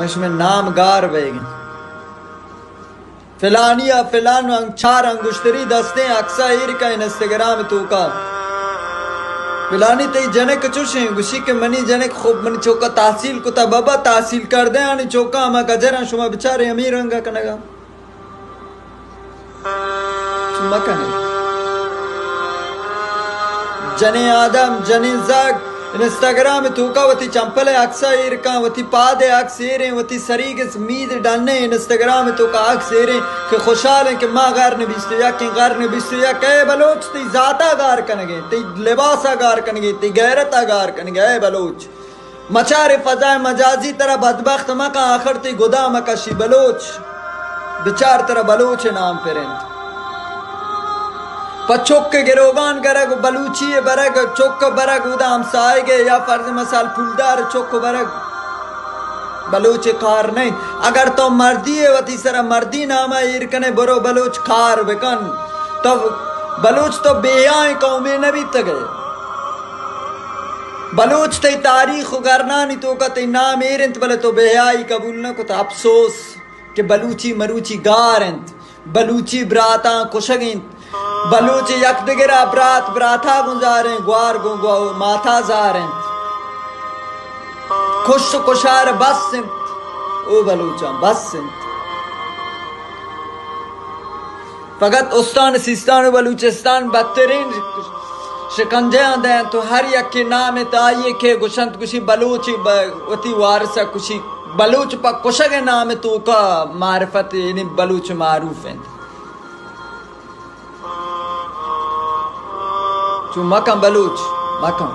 شمئے نام گار بیگ انت۔ فلانی ءَ فلان انگ-، چار انگشتری دستیں عکس ءَ ایر کن انسٹاگرام توکا۔ فلانی تئی جنک چوشیں، گوشی کہ منی جنک خوب منی چوکا تحصیل کتا۔ بابا، تحصیل کردہ آنی چوکا ہما گجراں شما بچارے ہمے رنگا کنگا۔ چو مکن۔ جنیں آدم، جنیں زگ، انسٹاگرام توکا وتی چمپل ءِ عکس ءَ ایر کن، وتی پاد ءِ عکس ایریں، وتی سریگ ءِ مید ڈنیں، انسٹاگرام توکا عکس ایریں کہ خوشحالیں کہ ما قرن بیست و یک ایں، قرن بیست و یک۔ اے بلوچ، تئی ذاتا گار کنگیں، تئی لباسا گار کنگیں، تئی غیرتا گار کنگیں۔ اے بلوچ، مچار فضائے مجازی ترا بدبخت مکن، آخر تئی گدا مکشی بلوچ۔ بچار ترا بلوچ نام پر انت۔ پہ چک گروگان گرگ و بلوچی برگ، چک برگ اودا ہمسائگ یا فرض مثال پولدار چک برگ بلوچ کار نہیں۔ اگر تو مردی ہے، وتی سرا مردی نامہ ایر کنے، برو بلوچ کار بکن۔ تو بلوچ تو بے حیائیں قومے نہ بیتگے۔ بلوچ تئی تاریخ و گرنانی توکا تئی نام ایر انت، بلے تو بے حیائی قبول نہ کت۔ افسوس کہ بلوچی مروچی گار انت، بلوچی براتاں کشگ انت، بلوچ یک دگرا برات براتا گوں زاریں، گوار گوں گو-، ماتا زار انت۔ کش و کشار بس انت، او بلوچاں بس انت۔ فقط استان سیستان و بلوچستان بدترین شکنجہ آں دینت و ہر یکے نام انت آئی کہ گوشنت، گوشی بلوچ ب-، وتی وارث ءَ کشی۔ بلوچ پہ کشگ ءِ نام توکا معرفت، یعنی بلوچ معروف انت۔ چو مکن بلوچ، مکن۔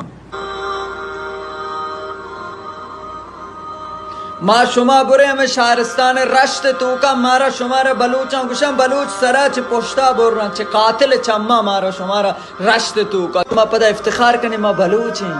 ما شما برے ہمے شہرستان رشت توکا، مارا شمارا بلوچاں گوشاں، بلوچ سرا چہ پشتا برن، چہ قاتل چما مارا شمارا رشت توکا۔ ما پدا افتخار کنیں ما بلوچ ایں۔